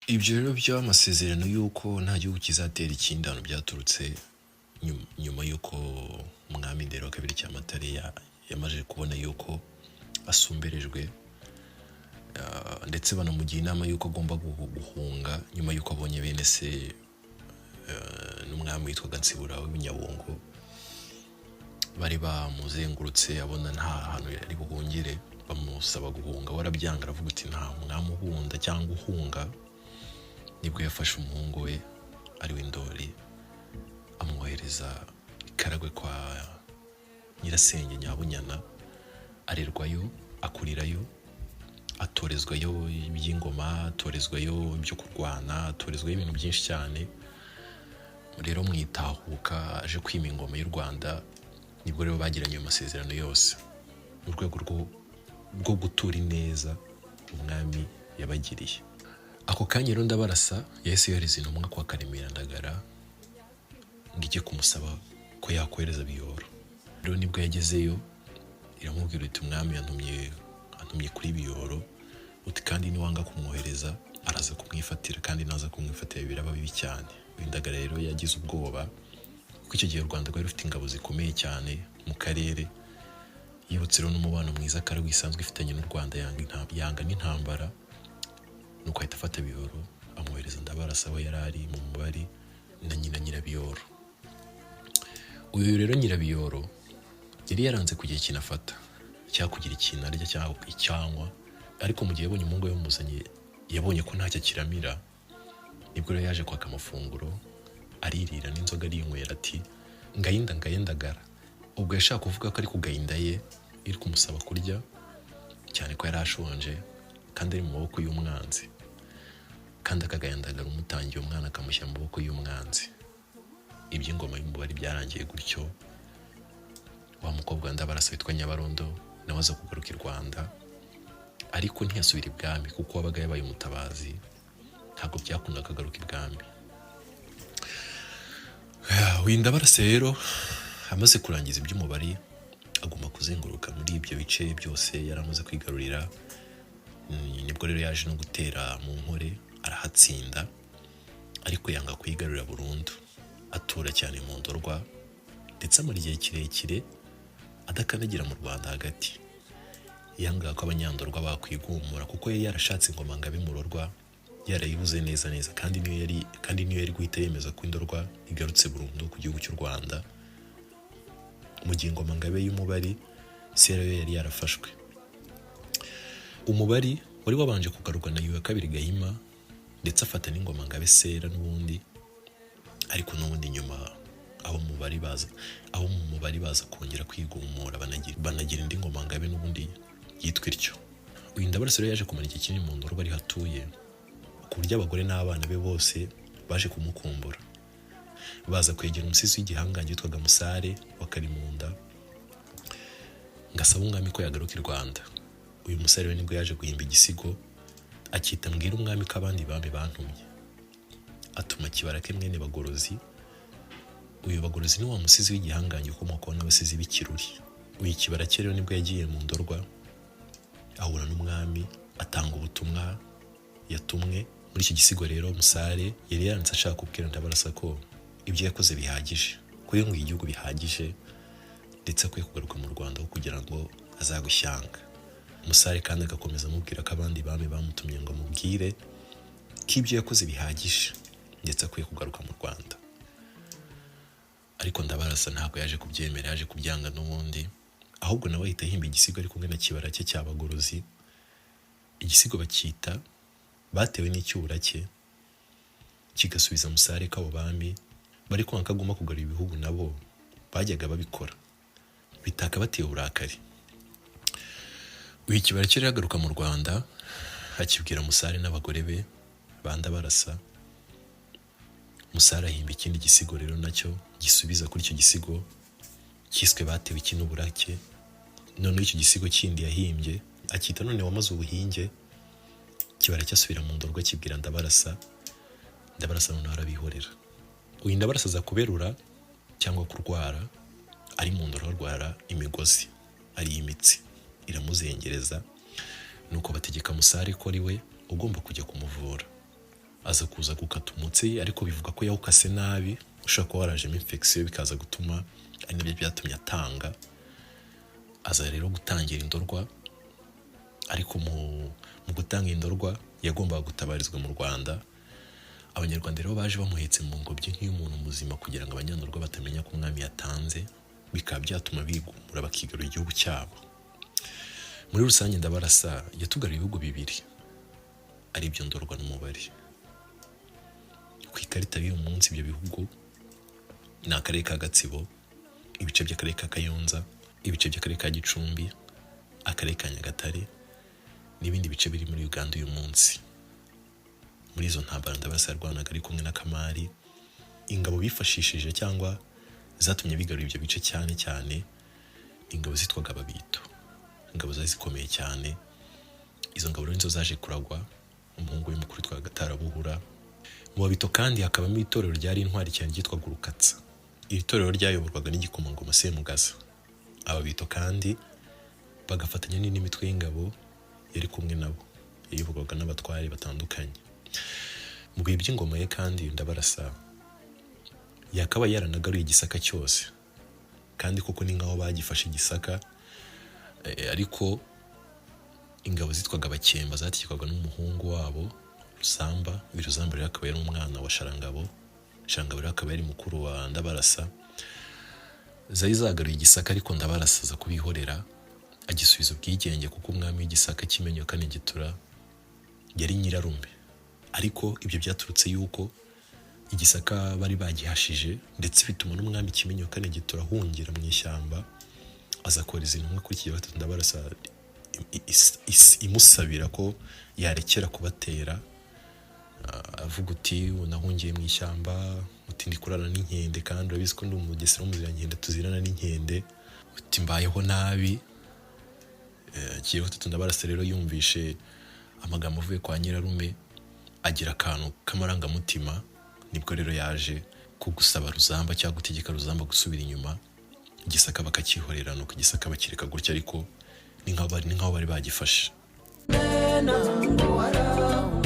Ibyo rero by'amasezerano y'uko nta gihugu kizatera ikindi hantu byaturutse nyuma y'uko umwami Ndahiro wa kabiri Cyamatare yamaze kubona y'uko asumberejwe, ndetse banamugira inama y'uko agomba guhunga nyuma y'uko abonye bene se n'umwami witwaga Nsibura w'Ibinyabungo bari bamuzengurutse, abona nta hantu yari buhungire, bamusaba guhunga, we arabyanga, aravuga uti: "Nta mwami uhunda cyangwa uhunga." Nibwo yafashe umuhungu we ari we Ndori, amwohereza i Karagwe kwa nyirasenge Nyabunyana, arerwayo, akurirayo, atorezwayo iby'ingoma, atorezwayo ibyo kurwana, atorezwayo ibintu byinshi cyane. Rero mu itahuka aje kwima ingoma y'u Rwanda, nibwo rero bagiranye ayo masezerano yose mu rwego rwo gutura ineza umwami yabagiriye. Ako kanya rero Ndabarasa yahise yohereza intumwa kwa Karemera Ndagara ngo ijye kumusaba ko yakohereza Biyoro. Rero nibwo yagezeyo, iramubwira iti: "Umwami yantumye kuri Biyoro," uti: "Kandi niwanga kumwohereza araza kumwifatira, kandi naza kumwifatira biraba bibi cyane." Ndagara rero yagize ubwoba kuko icyo gihe u Rwanda rwari rufite ingabo zikomeye cyane mu karere. Yibutse rero n'umubano mwiza Karagwe isanzwe ifitanye n'u Rwanda, yanga n'intambara, nuko ahita afata Biyoro amwohereza Ndabarasa aho yari ari mu Mubari na nyina Nyirabiyoro. Uyu rero Nyirabiyoro yari yaranze kugira ikintu afata cyangwa kugira ikintu arya cyangwa icyanywa, ariko mu gihe yabonye umuhungu we yamuzanye, yabonye ko ntacyo akiramira. Nibwo rero yaje kwaka amafunguro, aririra n'inzoga arinywera, ati: "Ngayinda ngayindagara." Ubwo yashaka kuvuga ko ari kugahinda ye iri kumusaba kurya cyane, ko yari ashonje kandi ari mu maboko y'umwanzi, kandi akagayandagara umutangiye umwana akamushyira mu maboko y'umwanzi. Iby'ingoma y'Umubari byarangiye gutyo. Wa mukobwa Ndabarasa witwa Nyabarondo nawe aza kugaruka i Rwanda, ariko ntiyasubira ibwami kuko wabaga yabaye umutabazi ntabwo byakundaga akagaruka ibwami. Uyu Ndabarasa rero amaze kurangiza iby'Umubari, agomba kuzenguruka muri ibyo bice byose yari amaze kwigarurira. Nibwo rero yaje no gutera mu Nkore, arahatsinda, ariko yanga kuyigarurira burundu, atura cyane mu Ndorwa, ndetse amara igihe kirekire adakandagira mu Rwanda hagati. Yangaga ko Abanyandorwa bakwigumura kuko yari yarashatse ingoma ngabe Murorwa yarayibuze neza neza, kandi niyo yari guhita yemeza ko Indorwa igarutse burundu ku gihugu cy'u Rwanda, mu gihe ingoma ngabe y'Umubari Sera yo yari yarafashwe. Umubari wari wabanje kugarurwa na Yuhi wa kabiri Gahima, ndetse afata n'ingoma ngabe Sera n'ubundi, ariko n'ubundi nyuma aho mu Mubari baza kongera kwigumura, banagira indi ngoma ngabe n'ubundi yitwa ityo. Uyu Ndabarasa rero yaje kumara igihe kinini mu Ndorwa ariho atuye, ku buryo abagore n'abana be bose baje kumukumbura, baza kwegera umusizi w'igihangange witwaga Musare wa Karimunda ngo asabe umwami ko yagaruka i Rwanda. Uyu musare we nibwo yaje guhimba igisigo akita "Mbwira umwami ko abandi bami bantumye", atuma Kibarake mwene Bagorozi. Uyu Bagorozi ni wa musizi w'igihangange ukomokaho n'abasizi b'Ikiruri. Uyu Kibarake rero nibwo yagiye mu Ndorwa, ahura n'umwami, atanga ubutumwa yatumwe. Muri iki gisigo rero Musare yari yaranditse ashaka kubwira Ndabarasa ko ibyo yakoze bihagije, ko yunguye igihugu bihagije, ndetse akwiye kugaruka mu Rwanda aho kugira ngo azagushyanga. Musare kandi agakomeza amubwira ko abandi bami bamutumye ngo amubwire ko ibyo yakoze bihagije, ndetse akwiye kugaruka mu Rwanda. Ariko Ndabarasa ntabwo yaje kubyemera, yaje kubyanga n'ubundi, ahubwo nawe ahita ahimba igisigo ari kumwe na Kibarake cya Bagorozi. Igisigo bacyita "Batewe n'icyurake", kigasubiza Musare ko abo bami bari kwanga ko agomba kugarura ibihugu nabo bajyaga babikora bitaka bateye uburakari. Uyu Kibarake rero agaruka mu Rwanda, akibwira Musare n'abagore be ba Ndabarasa. Musare ahimba ikindi gisigo rero nacyo gisubiza kuri icyo gisigo cyiswe "Batewe iki n'uburake". Noneho icyo gisigo kindi yahimbye akita "None wamaze ubuhinge". Kibarake asubira mu Ndorwa, akibwira Ndabarasa. Ndabarasa noneho arabihorera. Uyu Ndabarasa aza kuberura cyangwa kurwara ari mu Ndorwa, arwara imigozi, ari imitsi iramuzengereza, nuko bategeka Musare ko ari we ugomba kujya kumuvura. Aza kuza gukata umutsi, ariko bivuga ko yawukase nabi, ushobora kuba warajemo infection, bikaza gutuma ari nabyo byatumye atanga. Aza rero gutangira Indorwa, ariko mu gutanga Indorwa yagombaga gutabarizwa mu Rwanda. Abanyarwanda rero baje bamuhetse mu ngobyi nk'iy'umuntu muzima, kugira ngo Abanyandorwa batamenya ko umwami yatanze, bikaba byatuma bigumura bakigarura igihugu cyabo. Muri rusange, Ndabarasa yatugaruye ibihugu bibiri, ari byo Ndorwa n'Umubari. Ku ikarita y'uyu munsi, ibyo bihugu ni akarere ka Gatsibo, ibice by'akarere ka Kayonza, ibice by'akarere ka Gicumbi, akarere ka Nyagatare n'ibindi bice biri muri Uganda uyu munsi. Muri izo ntambara Ndabarasa yarwanaga ari kumwe na Kamari. Ingabo bifashishije cyangwa zatumye bigarura ibyo bice cyane cyane ni ingabo zitwaga Ababito, ingabo zari zikomeye cyane. Izo ngabo rero nizo zaje kuragwa umuhungu we mukuru witwaga Gatarabuhura. Mu Babito kandi hakabamo itorero ryari intwari cyane ryitwaga Urukatsa. Iri torero ryayoborwaga n'igikomangoma Semugaza. Ababito kandi bagafatanya n'indi mitwe y'ingabo yari kumwe nabo, yayoborwaga n'abatware batandukanye. Mu bihe by'ingoma ye kandi, Ndabarasa yakabaye yaranagaruye Igisaka cyose, kandi koko ni nk'aho bagifashe Igisaka, ariko ingabo zitwaga Abakemba zategekwaga n'umuhungu wabo Rusamba. Uyu Rusamba rero akaba yari umwana wa Sharangabo. Sharangabo rero akaba yari mukuru wa Ndabarasa. Zari zagaruye Igisaka, ariko Ndabarasa aza kubihorera, agisubiza ubwigenge, kuko umwami w'Igisaka Kimenyi wa kane Gitura yari nyirarume. Ariko ibyo byaturutse yuko Igisaka bari bagihashije, ndetse bituma n'umwami Kimenyi wa kane Gitura ahungira mu ishyamba. Aza kohereza intumwa kuri Kigeli gatatu Ndabarasa imusabira ko yarekera kubatera. Avuga uti: "Nahungiye mu ishyamba," uti: "Ndi kurarana n'inkende, kandi urabizi ko ndi Umugesera w'umuzirankende, tuzirana n'inkende," uti: "Mbayeho nabi." Kigeli gatatu Ndabarasa rero yumvishe amagambo avuye kwa nyirarume, agira akantu k'amarangamutima. Nibwo rero yaje kugusaba Ruzamba cyangwa gutegeka Ruzamba gusubira inyuma, Igisaka bakakihorera. Nuko Igisaka bakireka gutya, ariko ni nk'aho bari bagifashe. Ngo warahunze.